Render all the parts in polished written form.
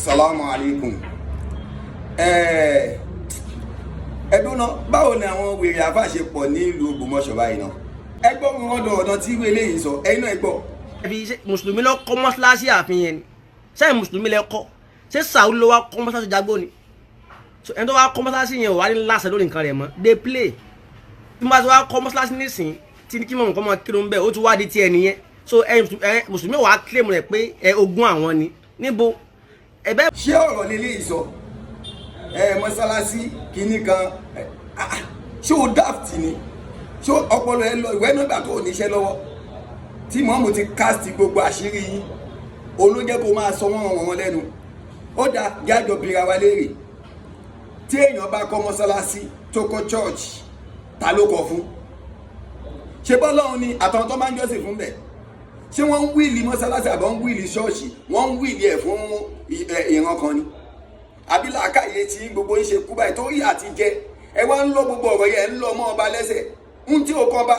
Salamu alaikum. Ẹdún náà, báwo ni àwọn wèrè àfà ṣe pọ̀ ní ìlú Ògbómọ̀ṣọ́ báyìí náà? Ẹ gbọ́ ọ̀dọ̀ ọ̀dọ̀ tí ìwé eléyìí sọ, ẹ̀yin náà ẹ gbọ́. Fi ṣe mùsùlùmí lọ kọ́ mọ́ṣáláṣí ààfin yẹn ni? Sẹ́yìn mùsùlùmí lẹ kọ́? Ṣé sàúlù ló wá kọ́ mọ́ṣáláṣí jagbó ni? So ẹni tó wá kọ́ mọ́ṣáláṣí yẹn ò wá ní láṣẹ lórí nǹkan rẹ̀ mọ́. Dey play. Tí mo bá ti wá kọ́ mọ́ṣáláṣí nísìn tí kí mọ̀ nǹkan mọ́ kírun bẹ́ẹ̀, ó ti wá di tiẹ̀ nìyẹn. So ẹ mùsùlùmí wàá claim rẹ̀ pé ẹ ogún àwọn ni níbo ẹ bẹ́ẹ̀. Ṣé ọ̀rọ̀ lélẹ́yìí sọ? Ẹ mọ́sálásí kínní kan, ṣé o daft ni? Ṣé ọpọlọ ẹ lọ ìwé nígbà tó o níṣẹ́ lọ́wọ́ tí mọ́mù ti cast gbogbo àṣírí yín? Olójẹ́ kó máa sọ wọ́n wọn lẹ́nu. Ó dáa, jájọ bira wa léèrè: tí èèyàn bá kọ́ mọ́sálásí, tó kọ́ church, ta ló kọ́ fún? Ṣé bọ́lọ́run ni àtàwọn tó máa ń jọ́sìn fún bẹ́ẹ̀? Ṣé wọ́n ń will mọ́sálásí àbọ̀ ń will ṣọ́ọ̀ṣì? Wọ́n ń will ẹ̀ fún ìran kan ni, àbí làákàyè tí gbogbo ń ṣe kú báyìí torí àti jẹ? Ẹ wá ń lọ gbogbo ọ̀rọ̀ yẹn, ń lọ mọ́ ọba lẹ́sẹ̀ ń tí ò kọ́ bá.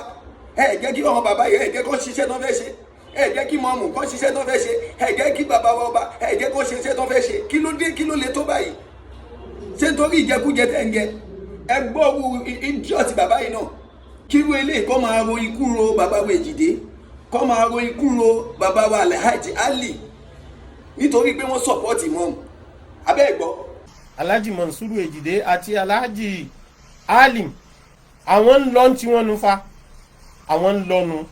Ẹ jẹ́ kí ọmọ bàbá yẹn, ẹ jẹ́ kó ṣiṣẹ́ tó fẹ́ ṣe. Ẹ jẹ́ kí mọ́mù kó ṣiṣẹ́ tó fẹ́ ṣe. Ẹ jẹ́ kí bàbá wa ọba, ẹ jẹ́ kó ṣiṣẹ́ tó fẹ́ ṣe. Kí ló dé? Kí ló le tó báyìí? Ṣé nítorí ìjẹkújẹ tẹ̀ ń jẹ? Ẹ gbọ́ wo idiot bàbá yìí náà. Kí wo eléyìí kọ́ máa ro ikú ro bàbá wa Èjìdé, kọ́ máa ro ikú ro bàbá wa Alhaji Ali, nítorí pé wọ́n support mọ́mù abẹ́ ẹ̀ gbọ́. Alhaji Monsuru Ejide àti Alhaji Alim, àwọn ń lọ tí wọ́n nu fa, àwọn ń lọ́nu.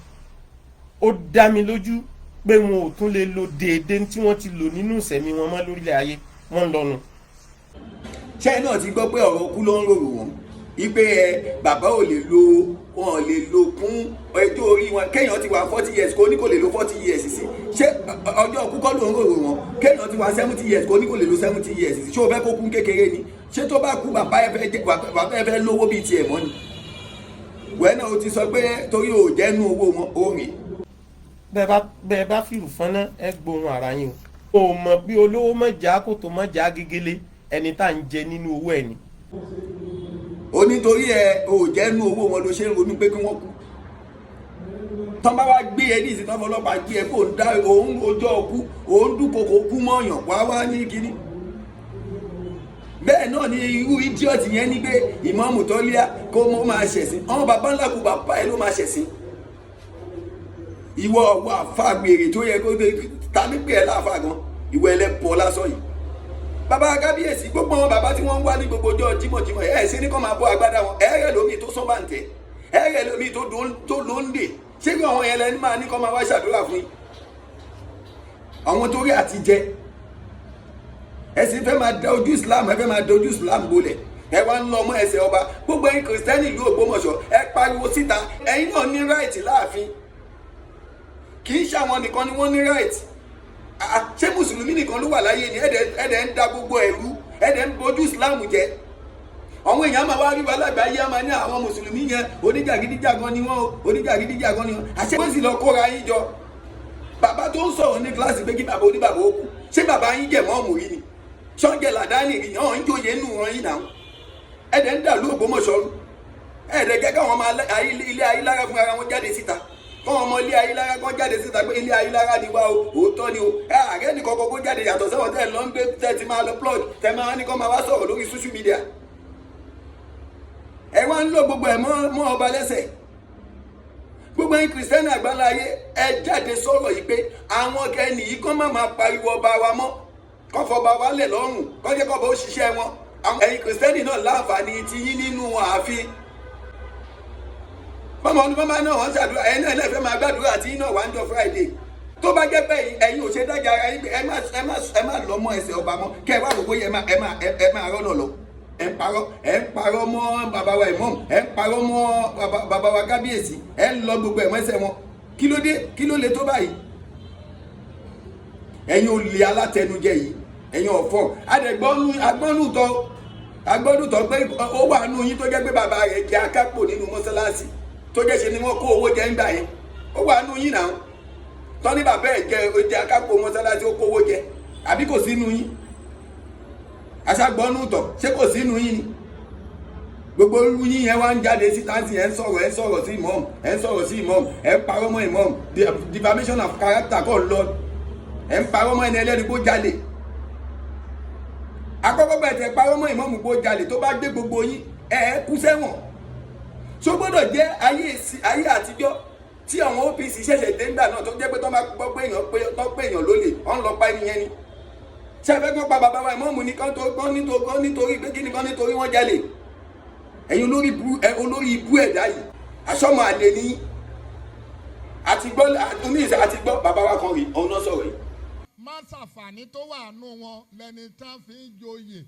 Ó dá mi lójú pé wọn ò tún lè lo déédéé tí wọ́n ti lò nínú ìsẹ̀mí wọn mọ́ lórílẹ̀ ayé. Wọ́n ń lọ́nu. Ṣé náà ti gbọ́ pé ọ̀rọ̀ kú ló ń rorò wọ́n ipe ẹ bàbá ò lè lo, wọn ò lè lo kún ọjọ́ orí wọn? Kéèyàn ti wà 40 years, kó ní kò lè lo 40 years sí, ṣé ọjọ́ kú kọ́ ló ń rorò wọn? Kéèyàn ti wà 70 years, kó ní kò lè lo 70 years sí, ṣé o fẹ́ kó kún kékeré ni? Ṣé tó bá kú, bàbá ẹ fẹ́ lówó bíi tiẹ̀ mọ́ ni? Wẹ́ẹ́ náà o ti sọ pé torí o jẹ́nu owó wọn ó rìn. Bẹ́ẹ̀ bá fìrù fọ́nná, ẹ gbóhùn ara yín o. O mọ̀ pé olówó mọ̀já kòtò mọ̀já gegele, ẹni tá à ń jẹ nínú owó ẹ̀ ni. O nítorí ẹ ò jẹ́nu owó wọn ló ṣe ń ronú pé kí wọ́n kú. Tọ́ bá wá gbé ẹ ní ìsìn, tán fọlọ́pàá gbé ẹ kó ń dá òun ojọ́ ọkú, òun dúnkokò kú mọ́ọ̀yàn wá wá ní kínní. Bẹ́ẹ̀ náà ni irú idiot yẹn ní pé ìmáàmù tọ́líà kó mọ́ máa ṣẹ̀sìn. Àwọn bàbá ńlá kú bàbá ẹ ló máa ṣẹ̀sìn. Ìwọ ọwọ́ àfàgbèrè tó yẹ kó tàbí pé ẹ láàfà gan, ìwọ ẹlẹ́bọ lásán yìí. Bàbá kábíyèsí, gbogbo àwọn bàbá tí wọ́n ń wá ní gbogbo ọjọ́ jímọ̀jímọ̀, ẹ̀ ṣe ní kó máa bọ́ agbádá wọn. Ẹ̀rẹ̀ lómi tó sán bàǹtẹ̀, ẹ̀rẹ̀ lómi tó lóńdè. Ṣé kí àwọn yẹn lẹni máa ní kó máa wá ṣàdúrà fún yín? Àwọn torí àti jẹ, ẹ sì fẹ́ máa da ojú Islam, ẹ fẹ́ máa da ojú Islam bolẹ̀. Ẹ wá ń lọ ọmọ ẹsẹ̀ ọba. Gbogbo ẹ̀yin Kìrìsìtẹ́nì ìlú Ògbómọ̀ṣọ́, ẹ pariwo síta. Ẹ̀yin náà ní right láàfin, kì í ṣe àwọn nìkan ni wọ́n ní right. Ṣé mùsùlùmí nìkan ló wà láyé ni? Ẹ̀dẹ̀ ń da gbogbo ẹ̀rú, ẹ̀dẹ̀ ń bojú Islam jẹ́. Àwọn èèyàn máa wá rí wa lágbàáyé, á máa ní àwọn mùsùlùmí yẹn, oníjàgídíjàgan ni wọ́n o, oníjàgídíjàgan ni wọ́n. Àṣẹ wọ́n sì lọ kóra yín jọ. Bàbá tó ń sọ̀rọ̀ ní kíláàsì pé kí bàbá oníbàbá ó kú, ṣé bàbá yín jẹ̀ mọ́ ọ̀mù rí ni? Ṣọ́njẹ́ làdáni rí ni? Ọ̀hún jóye nù wọn yín náà. Ẹ̀dẹ̀ ń dàlú Ògbómọ̀ṣọ́ rú. Ẹ̀dẹ̀ gẹ́gẹ́ àwọn ọmọ ilé ayélujára fún ara wọn jáde síta, kọ́ ọmọ ilé ayélujára kan jáde síta pé ilé ayélujára ni wá o, òótọ́ ni o. Ẹ ààrẹ nìkan kọ́kọ́ jáde, yàtọ̀ sẹ́wọ̀n tẹ́ ẹ lọ ń gbé, tẹ́ ti máa lọ plug, tẹ́ máa ní kọ́ máa wá sọ̀rọ̀ lórí social media. Ẹ wá ń lò gbogbo ẹ̀ mọ́ ọba lẹ́sẹ̀. Gbogbo ẹ̀yin Kìrìsìtẹ́nì àgbáláyé, ẹ jáde sọ̀rọ̀ yìí pé àwọn ẹnì yìí kọ́ má máa pariwo ọba wa mọ́, kọ́ fọba wa lẹ̀ lọ́rùn, kọ́ jẹ́ kọ́ bá ó ṣiṣẹ́ wọn. Ẹ̀yin Kìrìsìtẹ́nì náà láǹfààní ti yín nínú ààfin. Bọ́mọ ọdún bọ́mọ náà wọ́n ṣàdúrà, ẹ̀yin náà lẹ́fẹ̀ẹ́ máa gbàdúrà tí yín náà wà ń jọ Friday. Tó bá jẹ́ pé ẹ̀yin ò ṣe dájà ara yín, ẹ má lọ mọ́ ẹsẹ̀ ọba mọ́, kẹ́ ẹ wá gbogbo yẹn, ẹ má rọ́nà lọ. Ẹ ń parọ́ mọ́ bàbá wa imam, ẹ ń parọ́ mọ́ bàbá wa kábíyèsí, ẹ ń lọ gbogbo ẹ̀ mọ́sẹ̀ wọn. Kí ló dé? Kí ló le tó báyìí? Ẹ̀yin olè alátẹnujẹ yìí, ẹ̀yin ọ̀fọ̀ agbọ́nùtọ́ pé ó wà nù yín tó jẹ́ pé bàbá rẹ̀ jẹ́ akápò nínú mọ́sálásí, tó jẹ́ ṣe ni wọ́n kó owó jẹ ń gbà yẹn. Ó wà nù yín náà tọ́ní bàbá ẹ̀ jẹ́ akápò mọ́sálásí, ó kówó jẹ. Àbí kò sínú yín? Aṣágbọ́nùtọ̀, ṣé kò sínú yín ni? Gbogbo irú yín yẹn wá ń jáde síta sí, ẹ̀ ń sọ̀rọ̀, ẹ̀ ń sọ̀rọ̀ sí imam, ẹ̀ ń sọ̀rọ̀ sí imam, ẹ̀ ń parọ́ mọ́ imam. Defamation of character kọ́ lọ. Ẹ̀ ń parọ́ mọ́ ẹni ẹlẹ́ni kó jalè. Àkọ́kọ́ gbà tẹ parọ́ mọ́ ìmọ̀ọ́mù pé ó jalè, tó bá gbé gbogbo yín, ẹ ẹ kú sẹ́wọ̀n. Ṣó gbọ́dọ̀ jẹ́ ayé àtijọ́ tí àwọn OPC ṣẹ̀ṣẹ̀ dé ńgbà náà, tó jẹ́ pé tó máa gbọ́ pé èèyàn pé tó pé èèyàn lólè, wọ́n lọ pa ẹni yẹn ni? Ṣé ẹ fẹ́ kán pa bàbá wa ìmọ̀ọ́mù ni kán tó kán nítorí kán nítorí pé kí ni kán nítorí wọ́n jalè? Ẹ̀yin olórí ibú, ẹ olórí ibú ẹ̀dá yìí, aṣọ́mọ àlè ní àti gbọ́ oníṣẹ́ àti gbọ́ bàbá wa kan rí ọ̀hún náà sọ̀rọ̀ yìí. Má ṣàǹfààní tó wà nù wọn lẹni tá fi ń joyè,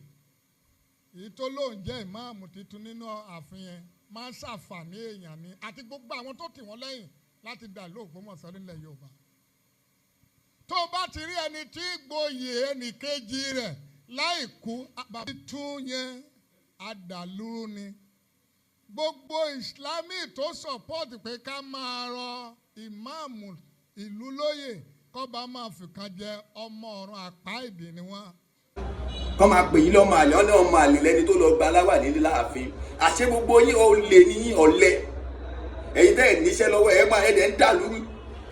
èyí tó lóun jẹ́ ìmáàmù tuntun nínú ààfin yẹn. Má ṣàǹfààní èèyàn ni àti gbogbo àwọn tó tì wọ́n lẹ́yìn láti dà ló Ògbómọ̀ṣọ́ nílẹ̀ Yorùbá. Tó bá ti rí ẹni tí gboyè ẹnìkejì rẹ̀ láì kú, bàbá tún yẹn àdàlúrú ni. Gbogbo Islamic tó support pé ká máa rọ ìmáàmù ìlú lóyè, kọ́ba máa fìkan jẹ, ọmọ ọ̀run àpá ìdì ni wọ́n. Kọ́ máa pè yín lọ́mọ àlè, ọ́nà ọmọ àlè lẹni tó lọ gba aláwà nílé láàfin. Àṣé gbogbo yín olè ní yín, ọ̀lẹ. Ẹ̀yin tẹ́ ẹ̀ níṣẹ́ lọ́wọ́, ẹ̀ máa ẹ̀ ń dà lúrú,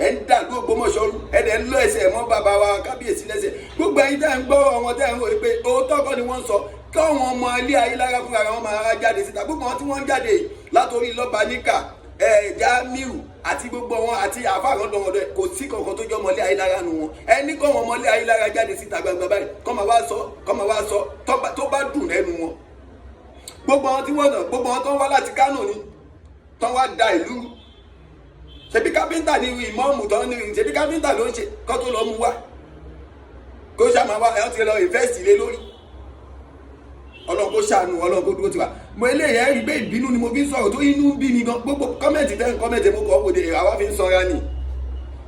ẹ̀ ń dà lú Ògbómọ̀ṣọ́ rú, ẹ̀ dẹ̀ ń lọ ẹsẹ̀ mọ́ bàbá wa kábíyèsí lẹ́sẹ̀. Gbogbo ẹ̀yin tẹ́ ẹ̀ ń gbọ́ wọn, tẹ́ ẹ̀ ń rò pé òótọ́ kọ́ ni wọ́n ń sọ, káwọn ọmọ ilé ayélujára fúnra wọn máa jáde síta. Gbogbo wọn tí wọ́n ń jáde látòrí lọ́ba níkà ẹ̀ Jamiu àti gbogbo wọn àti àfàrọ̀dọ̀wọ̀dọ̀, kò sí kankan tó jọ ọmọlé ayélujára nu wọn. Ẹni kọ́ wọn ọmọlé ayélujára jáde síta gbangba báyìí, kọ́ máa wá sọ, kọ́ máa wá sọ tó bá dùn lẹ́nu wọn. Gbogbo wọn tí wọ́n nà, gbogbo wọn tó ń wá láti Kánò ni tó ń wá da ìlú. Ṣebí kápẹ́ńtà ni ìmọ̀ọ́mù tó ń ní, ṣebí kápẹ́ńtà ló ń ṣe kọ́ tó lọ mú wá, kó ṣàmà wá ẹ̀ ti lọ invest lé lórí. Ọlọ́run kó ṣàánú, Ọlọ́run kó dúró tiwa. Mo eléyìí, ẹ rí pé ìbínú ni mo fi ń sọ̀rọ̀ tó inú ń bí mi gan. Gbogbo comment tẹ́ ń comment, mo kọ́ òde àwa fi ń sọra ni.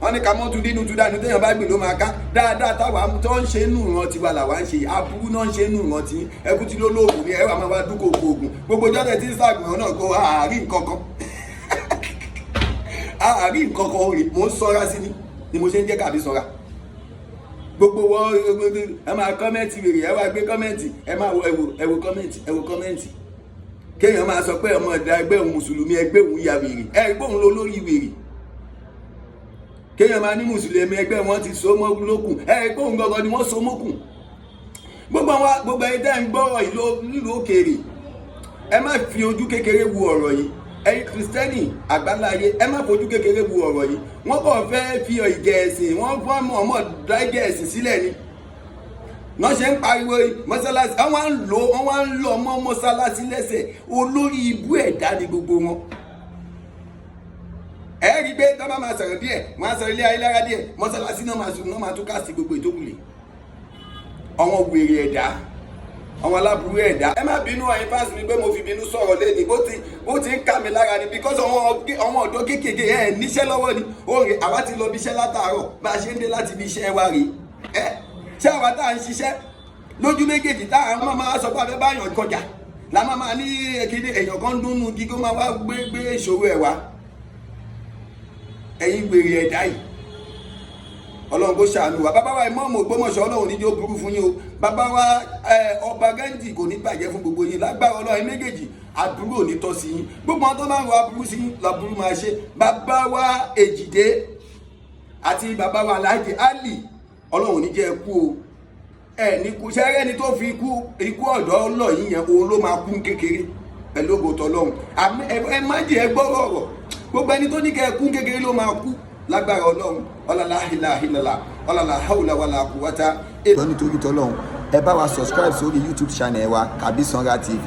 Wọ́n ní ká mọ́ tún dínú tún dánú, téèyàn bá gbìn ló máa ká. Dáadáa táwa tó ń ṣe nù ìran tiwa làwa ń ṣe, aburú náà ń ṣe nù ìran tí ẹkú tí ló lóògùn ni. Ẹ wà máa wá dúkòkò ògùn gbogbo jọ́tẹ̀ tí ń sàgbọ̀n náà kó àárín nǹkan kan, àárín nǹkan kan rè. Mò ń sọra sí ni mo ṣe ń jẹ́ kàbí sọra. Gbogbo wọn, ẹ máa comment wèrè, ẹ wá gbé comment, ẹ máa wo, ẹ wo, ẹ wo comment, ẹ wo comment. Kéèyàn máa sọ pé ọmọ ẹ̀dá ẹgbẹ́ òun mùsùlùmí, ẹgbẹ́ òun ya wèrè, ẹ gbọ́ òun ló lórí wèrè. Kéèyàn máa ní mùsùlùmí ẹgbẹ́ wọn ti so mọ́ lókùn, ẹ gbọ́ òun gangan ni wọ́n so mọ́kùn. Gbogbo àwọn, gbogbo ẹ̀yin tẹ́ ń gbọ́rọ̀ ìlú òkèèrè, ẹ má fi ojú kékeré wo ọ̀rọ̀ yìí. Ẹ̀yin Kristẹni àgbáláyé, ẹ má fojú kékeré wo ọ̀rọ̀ yìí. Wọ́n kàn fẹ́ fi ìjẹ ẹ̀sìn, wọ́n fọ́n mọ̀ ọmọ dájẹ́ ẹ̀sìn sílẹ̀ ni wọ́n ṣe ń pariwo mọ́sálásí. Wọ́n wá ń lò, wọ́n wá ń lọ mọ́ mọ́sálásí lẹ́sẹ̀. Olórí ibú ẹ̀dá ni gbogbo wọn. Ẹ rí i pé tó bá máa sọ̀rọ̀ díẹ̀, wọ́n á sọ ilé ayélujára díẹ̀, mọ́sálásí náà máa sùn náà máa tún káàsì gbogbo ìtókùlé. Àwọn wèrè ẹ̀dá, àwọn aláburú ẹ̀dá. Ẹ má bínú, ẹ̀yin fans mi, pé mo fi bínú sọ̀rọ̀ lẹ́ni. Bó ti ń ká mi lára ni, because àwọn ọ̀dọ́ kéékèèké ẹ̀ níṣẹ́ lọ́wọ́ ni. Òòrè àwa ti lọ bí iṣẹ́ látàárọ̀, bá a ṣe ń dé láti ibi iṣẹ́ wa rèé. Ẹ ṣé àwa tá à ń ṣiṣẹ́ lójú méjèèjì, tá à ń máa sọ pé a fẹ́ báyàn kọjá la máa ní kíní, èèyàn kan dúnnú kí kó máa wá gbé ìṣòro ẹ̀ wá. Ẹ̀yin gbèrè ẹ̀dá yìí, Ọlọ́run kó ṣàánú wa. Bàbá wa ìmọ̀ọ́mù Ògbómọ̀ṣọ́, Ọlọ́run níjó burú fún yín o. Bàbá wa ọba Gẹ́ǹdì, kò ní bàjẹ́ fún gbogbo yín lágbára Ọlọ́run. Méjèèjì, aburú ò ní tọ́ sí yín. Gbogbo àwọn tó máa ń ro aburú sí yín laburú máa ṣe. Bàbá wa Èjìdé àti bàbá wa Alhaji Ali, Ọlọ́run ní jẹ́ ẹ kú o. Ẹ ní kú sẹ́rẹ́ ni tó fi ikú ọ̀dọ́ lọ yín yẹn, òun ló máa kú kékeré pẹ̀lú ògo tỌlọ́run. Ẹ má jẹ́ ẹ gbọ́rọ̀ ọ̀rọ̀. Gbogbo ẹni tó ní kẹ́ ẹ kú kékeré ló máa kú lágbára Ọlọ́run. Ọlọ́lá ìlàhìlàlà, ọlọ́lá haúlà wàlà kúwátá. Nítorí tọ́lọ́run, ẹ bá wa subscribe sórí YouTube channel wa, Kabi Sanra TV.